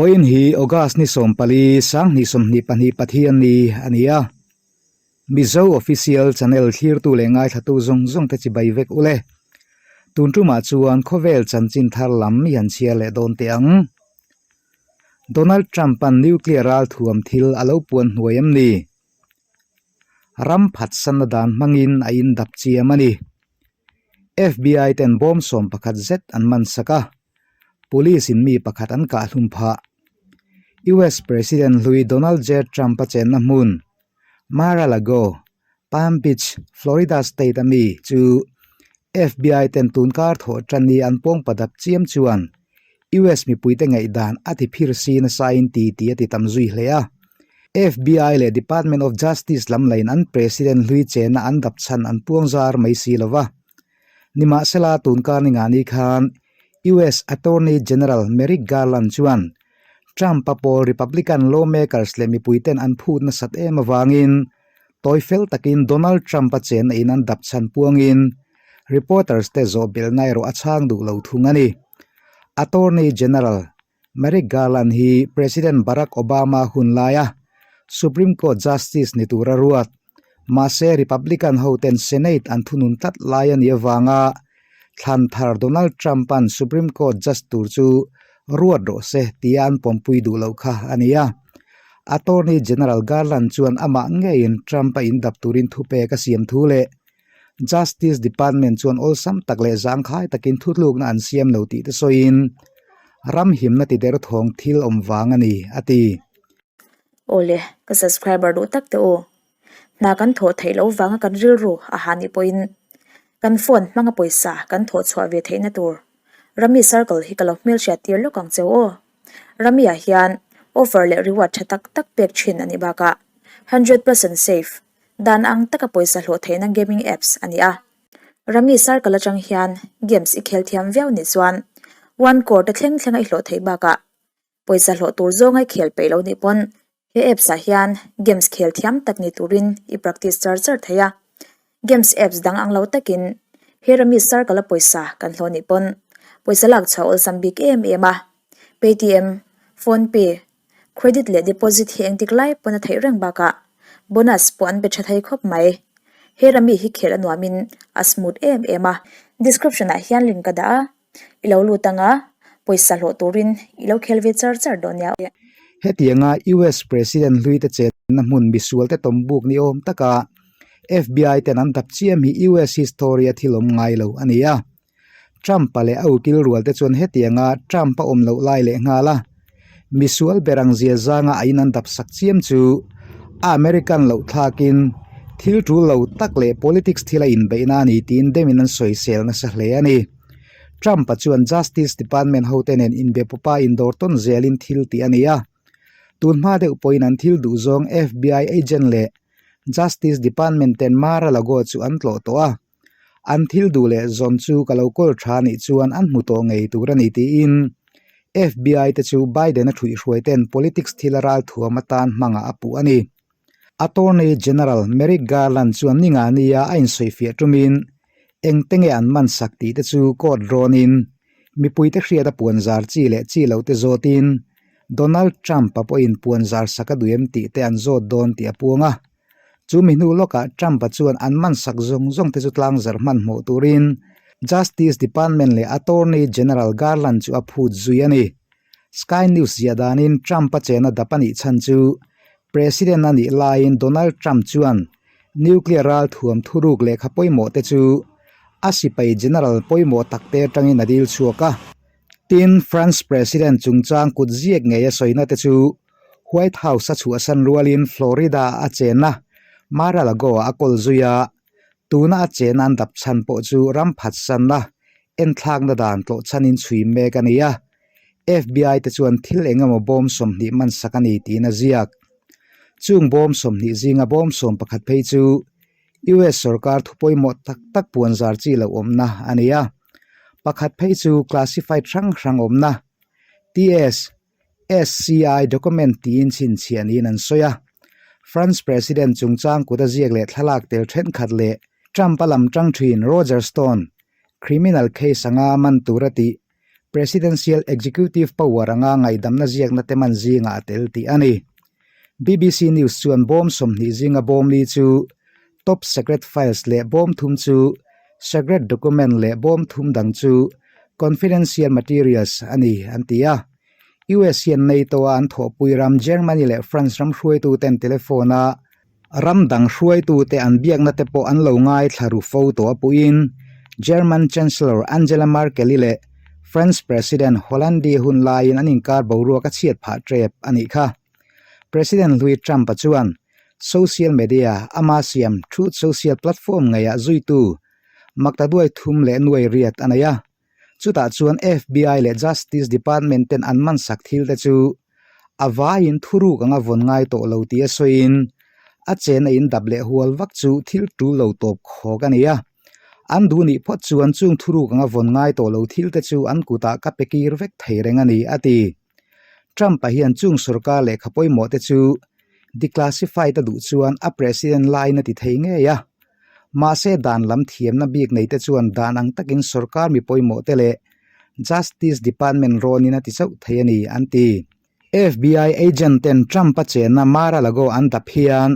Vawiin hi August ni 14, 2022 Pathian ni a ni a. Mizo Official Channel thlirtu leh ngaithlatu zawng zawng te chibai vek ule. Tun tumah chuan khawvel chanchin thar lam i han chhiar leh dawn teh ang. Donald Trump-a'n nuclear ralthuam thil a lo puan hnuai em ni? Ram phatsanna dan hmangin a indap chiam a ni. FBI ten bawm 11 zet an man sak a, police in mi pakhat an kah hlum phah. US President hlui Donald J. Trump-a chenna hmun, Mar-a-Lago, Palm Beach, Florida State a mi chu FBI ten tunkar thawh tan ni an pawng padap chiam chuan US mipuite ngaihdan a ti phir si nasain ti ti a ti tam zui hle a. FBI leh Department of Justice lam lain an President hlui chenna an dap chhan an puang zar mai si lo va. Nimahsela tunkar ni ngani khan US Attorney General Merrick Garland chuan Trump-a pawl Republican lawmakers leh mipuiten an phut nasat em avangin tawi fel takin Donald Trump-a chenna in an dap chhan puangin reporters te zawh belhna erawh a chhang duh lo thung a ni. Attorney General Merrick Garland hi President Barack Obama hun laia Supreme Court Justice ni tura ruat, mahse Republican hoten Senate an thunun tlat lai a nih avanga thlan thar Donald Trump-a'n Supreme Court Judge tur chu ruat rawh se tia an pawmpui duh loh kha a ni a. Attorney General Garland chuan amah ngeiin Trump-a indap turin thupek a siam thu leh Justice Department chuan awlsam tak leh zangkhai takin thutlukna an siam lo tih te sawiin ram himna ti derthawng thil awm vang a ni, a ti. Awle, ka subscriber duh tak te u. Hna kan thawh theih loh vanga kan rilru a ha nih pawhin kan phone hmanga pawisa kan thawh chhuah ve theihna tur Rummy Circle hi ka lo hmelhriat tir lawk ang cheu aw. Rummy ah hian offer leh reward tha tak tak pek thin a nih bakah 100% safe dan ang taka pawisa hlawh theihna gaming apps a ni a. Rummy Circle atang hian games i khel thiam viau nih chuan one crore te thleng thlenga i hlawh theih bakah Pawisa hlawh tur zawnga i khel peih lo nih pawn he apps ah hian games khel thiam tak ni turin i practice char char thei a. Games apps dang ang lo takin he Rummy Circle a pawisa kan hlawh nih pawn pawisa lak chhuah awlsam bik em em a. Paytm, PhonePe, credit leh deposit hi engtik lai pawn a theih reng bakah bonus pawh an be tha thei khawp mai. He Rummy hi khel a nuamin a smooth em em a. Description ah hian link ka dah a. I lo lut anga, pawisa hlawh turin i lo khel ve char char dawn nia. Hetianga US President hluite chenna hmun misualte tawmbuk ni awm taka FBI ten an dap chiam hi US history a thil awm ngai lo a ni a. Trump-a leh a ukil rualte chuan hetianga Trump-a awm loh lai leh nghal a Misual ber ang zia zanga a in an dap sak chiam chu a American loh thlakin thil tul lo tak leh politics thil a inbeihna a ni tiin demin an sawisel nasa hle a ni. Trump-a chuan Justice Department hote nen inbe pawpa indawr tawn zelin thil tih a ni a. Tun hma deuh pawhin an thil duh zawng FBI agent leh Justice Department ten Mar-a-Lago chu an tlawh tawh a. An thil duh leh zawn chu ka lo kawl tha nih chuan an hmu tawh ngei tur a ni tiin FBI te chu Biden-a thuihhruai ten politics thil a ral thuam atan hmangah a puh a ni. Attorney General Merrick Garland chuan ninga nia a insawifiah tumin engte nge an man sak tih te chu court rawnin mipuite hriat a puanzar chi leh chi lo te zawtin Donald Trump-a pawhin puanzar sak a duh em tih te an zawt dawn tih a puang a. Chu mi hnu lawkah Trump-a chuan an man sak zawng zawng te chu tlangzarh hmanhmawh turin Justice Department leh Attorney General Garland chu a phut zui a ni. Sky News ziah danin Trump-a chena dap a nih chhan chu President a nih laiin Donald Trump chuan nuclear ralthuam thuruk lehkha pawimawh te chu a sipai general pawimawh takte atangin a dil chhuak a. Tin, France President chungchang kut ziak ngei a sawina te chu White House a chhuahsan rualin Florida a chenna Mar-a-Lago-ah a kawl zui a, tuna a chena an dap chhan pawh chu ram phatsanna enthlakna dan tlawh chhanin chhui mek a ni a, FBI te chuan thil eng emaw bawm 20 man sak a ni tiin a ziak. Chung bawm 20 zinga bawm 11 phei chu US sorkar thu pawimawh tak tak puanzar chi loh awmna a ni a, pakhat phei chu classified hrang hrang awmna, TS, SCI document tiin chhinchhiah niin an sawi a. France President chungchang kut a ziak leh thlalak tel thenkhat leh Trump-a lam tang thin Roger Stone criminal case anga man tur a tih. Presidential Executive Power anga ngaihdamna ziakna te man zingah a tel tih a ni. BBC News chuan bawm 20 zinga bawm li chu Top Secret Files leh bawm thum chu Secret Document leh bawm thum dang chu Confidential Materials a ni an ti a. US hian NATO-a an thawhpui ram Germany leh France ram hruaituten telephone-a Ram dang hruaitute an biakna te pawh an lo ngaithla ru fo tawh a puiin German Chancellor Angela Merkel-i leh French President Hollande hun laiin an inkar boruak a chhiat phah tep a nih kha. President hlui Trump-a chuan social media ama siam Truth Social platform ngeiah zuitu maktaduai thum leh nuai riat a nei a. Chutah chuan FBI leh Justice Department ten an mansak thil te chu a vaiin thuruk anga vawn ngai tawh lo tia sawiin a chen a indap leh hual vak chu thil tul lo tawp khawk a ni a. An duh nih phawt chuan chung thuruk anga vawn ngai tawh lo thil te chu an kutah ka pe kir vek thei reng a ni, a ti. Trump-a hian chung sorkar lehkha pawimawh te chu declassified a duh chuan a president laiin a ti thei ngei a. Mahse dan lam thiamna bik nei te chuan dan ang takin sorkar mi pawimawh te leh Justice Department rawnin a ti chauh thei a ni, an ti. FBI agent ten Trump-a chenna Mar-a-Lago an dap hian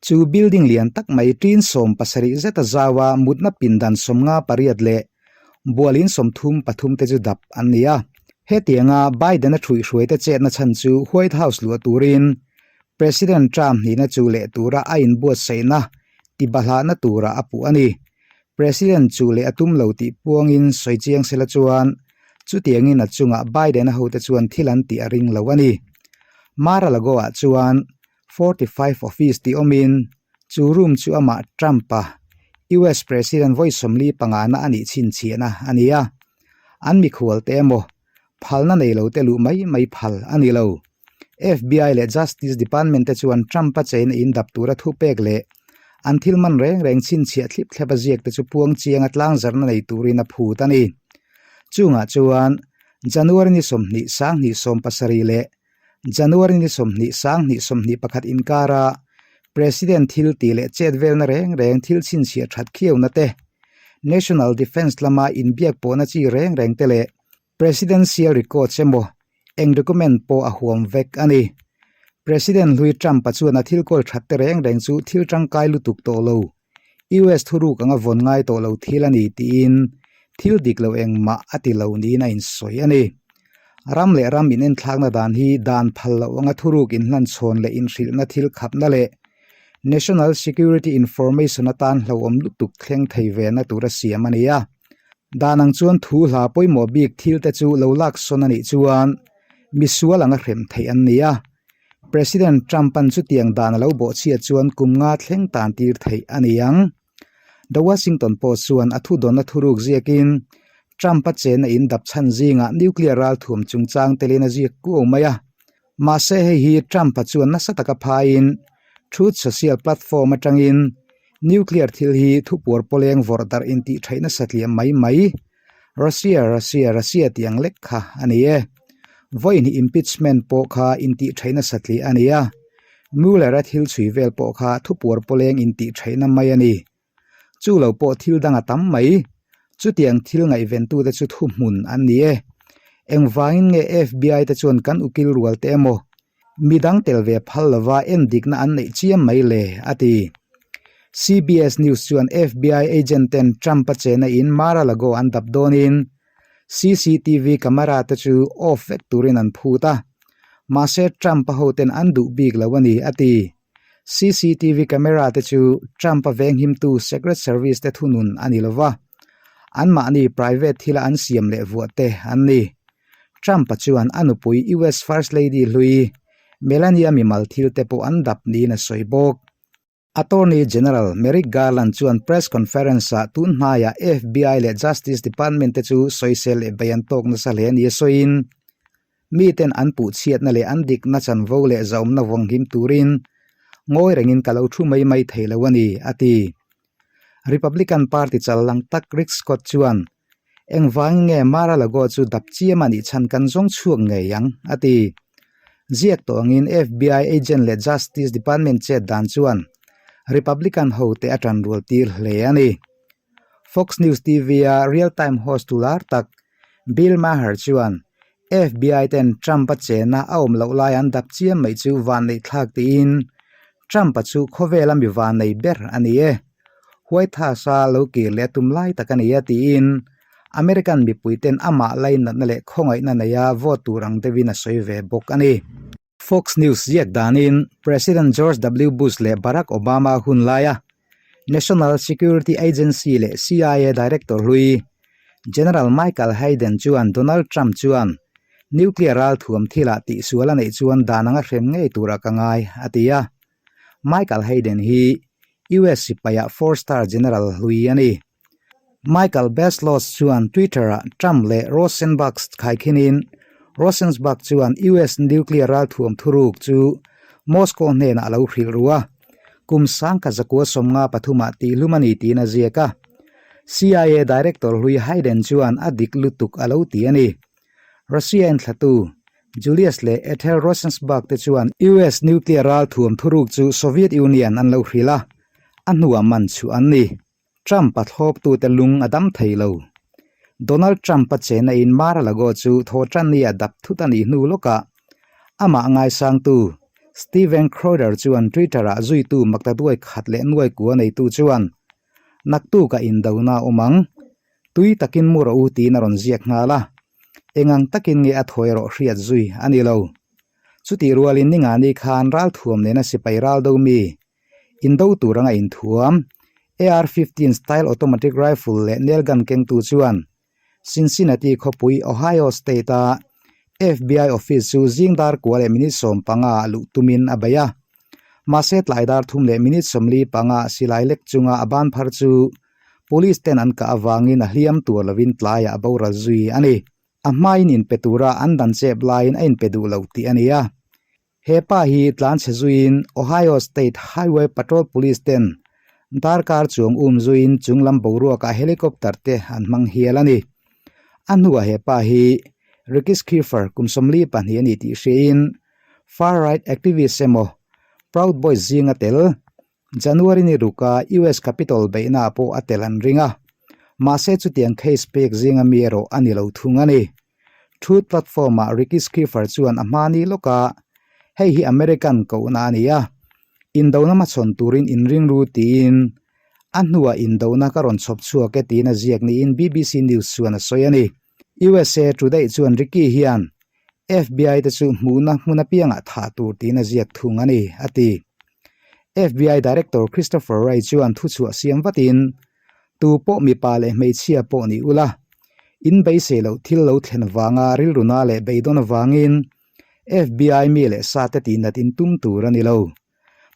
chu building lian tak mai tin 70 zeta zaua mutna pindan 58 leh bualin 33 te chu dap an ni a. Hetianga Biden-a thuihhruaite chetna chhan chu White House luah turin President Trump hnihna chu leh tura a inbuatsaihna tibahlahna tura a puh a ni. President chu leh a tum lo tih puangin sawi chiang sela chuan chutiangin a chungah Biden-a hote chuan thil an tih a ring lo a ni. Mar-a-Lago-ah chuan 45 office tih awmin chu room chu amah Trump-a US President vawi 45 na a nih chhinchhiahna a ni a. An mikhualte emaw Phalna nei lo te luh mai mai phal a ni lo. FBI leh Justice Department te chuan Trump-a cheina in dap tura thupek leh an thil man reng reng chhinchhiah thlip thlep a ziak te chu puang chianga tlangzarhna nei turin a phut a ni. Chungah chuan January ni 20 2017 leh January ni 20 2021 inkara President thil tih leh chet velna reng reng thil chhinchhiah that khiauna te, National Defence lama inbiak pawhna chi reng reng te leh Presidential records emaw eng document pawh a huam vek a ni. President hlui Trump-a chuan a thil kawl that te reng reng chu thil tangkai lutuk tawh lo, US thuruk anga vawn ngai tawh lo thil a ni tiin thil dik lo engmah a ti lo niin a insawi a ni. Ram leh ram inenthlakna dan hi dan phal loh anga thuruk inhlanchhawn leh inhrilhna thil khapna leh National Security Information atan hlauhawm lutuk thleng thei vena tura siam a ni a. Dan ang chuan thu hla pawimawh bik thil te chu lo lak sawn a nih chuan misual anga hrem theih an ni a. President Trump-a'n chutiang dan a lo bawhchhiat chuan kum nga thleng tan tir theih a ni ang. The Washington Post chuan a thudawnna thuruk ziakin Trump-a chenna in dap chhan zingah nuclear ralthuam chungchang telin a ziak kuau mai a. Mahse hei hi Trump-a chuan nasa taka phaiin Truth Social platform atangin nuclear thil hi thupuar pawleng vawrh darh intih theih nasa tliah mai mai Russia, Russia, Russia tih ang lek kha a ni e. Vawiin hi impeachment pawh kha intih theih nasa tliah a ni a. Mueller-a thil chhui vel pawh kha thupuar pawleng intih theihna mai a ni. Chu lo pawh thil dang a tam mai. Chutiang thil ngaihventute chu thuhmun an ni e. Engvangin nge FBI te chuan kan ukil rual te emaw midang tel ve phal lova endikna an neih chiam mai le, a ti. CBS News chuan FBI agent ten Trump-a chena in Mar-a-Lago an dap dawnin CCTV camera te chu off vek turin an phut a. Mahse Trump-a hoten an duh bik lo a ni, a ti. CCTV camera te chu Trump-a venghimtu Secret Service te thunun a ni lova, anmahni private thila an siam leh vuah te an ni. Trump-a chuan a nupui US First Lady hlui Melania mimal thil te pawh an dap niin a sawi bawk. Attorney General Merrick Garland chuan press conference-ah tun hnaiah FBI leh Justice Department te chu sawisel leh bei an tawk nasa hle nia sawiin, Miten an puhchhiatna leh an dikna chanvo leh zahawmna vawnghim turin ngawi rengin ka lo thu mai mai thei lo a ni, a ti. Republican Party chal lang tak Rick Scott chuan, Engvangin nge Mar-a-Lago chu dap chiam a nih chhan kan zawng chhuak ngei ang? a ti. Ziak tawh angin FBI agent leh Justice Department chet dan chuan Republican hote a tanrual tir hle a ni. Fox News TV-a real-time host tu lar tak. Bill Maher chuan FBI ten Trump-a chenna a awm loh lai an dap chiam mai chu vanneih thlak tiin Trump-a chu khawvela mi vannei ber a ni e. White House-a lo kir leh a tum lai tak a ni a tiin American mipui ten amah lainatna leh khawngaihna neia vote tur ang deuhin a sawi ve bawk a ni. Fox News ziak danin President George W. Bush leh Barack Obama hun laia National Security Agency leh CIA Director hlui General Michael Hayden chuan Donald Trump chuan nuclear ralthuam thilah tihsual a neih chuan dan anga hrem ngei turah ka ngai, a ti a. Michael Hayden hi US sipaiah four-star general hlui a ni. Michael Beslos chuan Twitter-ah Trump leh Rosenberg khaikhinin Rosensberg chuan US nuclear ralthuam thuruk chu Moscow hnenah a lo hrilh ru a, kum sangkhat zakua 53 ah tihlum a ni tiin a ziak a. CIA Director hlui Hayden chuan a dik lutuk a lo ti a ni. Russia enthlatu Julius leh Ethel Rosensberg te chuan US nuclear ralthuam thuruk chu Soviet Union an lo hrilh a, a hnuah man chhuah an ni. Trump-a thlawptute lung a dam thei lo. Donald Trump-a chena in Mar-a-Lago chu thawhtanni a dap thut a nih hnu lawkah amah ngaisangtu Steven Crowder chuan Twitter-ah zuitu maktaduai khat leh nuai kua neitu chuan, Naktukah indona a awm ang. Tui takin mu rawh u tiin a rawn ziak nghal a. Engang takin nge a thawi erawh hriat zui a ni lo. Chutih rualin ningani khan ralthuam nena sipai ral do mi Indo tur anga inthuam, AR-15 style automatic rifle leh nail gun kengtu chuan Cincinnati khawpui Ohio State-a FBI office chu zing dar kua leh minute 15 ah luh tumin a bei a. Mahse tlai dar thum leh minute 45 ah silai lek chunga a ban phar chu police ten an kah avangin a hliam tur lovin tlaiah a boral zui a ni. A hmain inpe tura an dan chep laiin a inpe duh lo tih a ni a. He pa hi tlanchhe zuiin Ohio State Highway Patrol Police ten darkar chuang um zuiin chunglam boruakah helicopter te an hmang hial a ni. A hnuah he pa hi Ricky Schiffer kum 42 a ni tih hriain far-right activist emaw Proud Boys zinga tel January ni ruka US Capitol beihna pawh a tel an ring a, mahse chutiang case pek zinga mi erawh a ni lo thung a ni. Truth platform-ah Ricky Schiffer chuan a hmani lawk a, hei hi American kohna a ni a, indona hmachhawn turin inring ru tiin a hnuah indona ka rawn chhawp chhuak e tiin a ziak niin BBC News chuan a sawi a ni. USA Today chuan Ricky hian FBI te chu hmuhna hmun apiangah thah tur tiin a ziak thung a ni, a ti. FBI Director Christopher Wray chuan thuchhuah siam vatin, Tu pawh mipa leh hmeichhia pawh ni ula, in beisei loh thil lo thlen vanga rilruna leh beidawn avangin FBI mi leh sa te tihnat in tum tur a ni lo.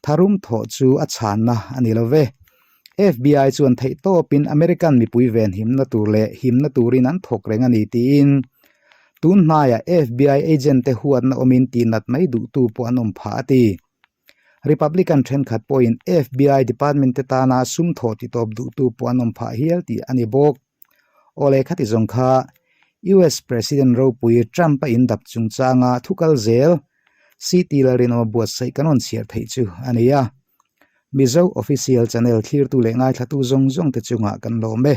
Tharum thawh chu a chhanna a ni lo ve. FBI chuan theihtawpin American mipui venhimna tur leh himna turin an thawk reng a ni tiin tun hnaiah FBI agent te huatna awmin tihnat mai duhtu pawh an awm phah a ti. Republican thenkhat pawhin FBI department te tana sum thawh titawp duhtu pawh an awm phah hial tih a ni bawk. Awle khati zawng kha US President ropui Trump a indap chungchanga thu kal zel CT Lalrinawma buatsaih kan rawn chhiar theih chu a ni a. Mizo Official Channel thlirtu leh ngaithlatu zawng zawng te chungah kan lawm e.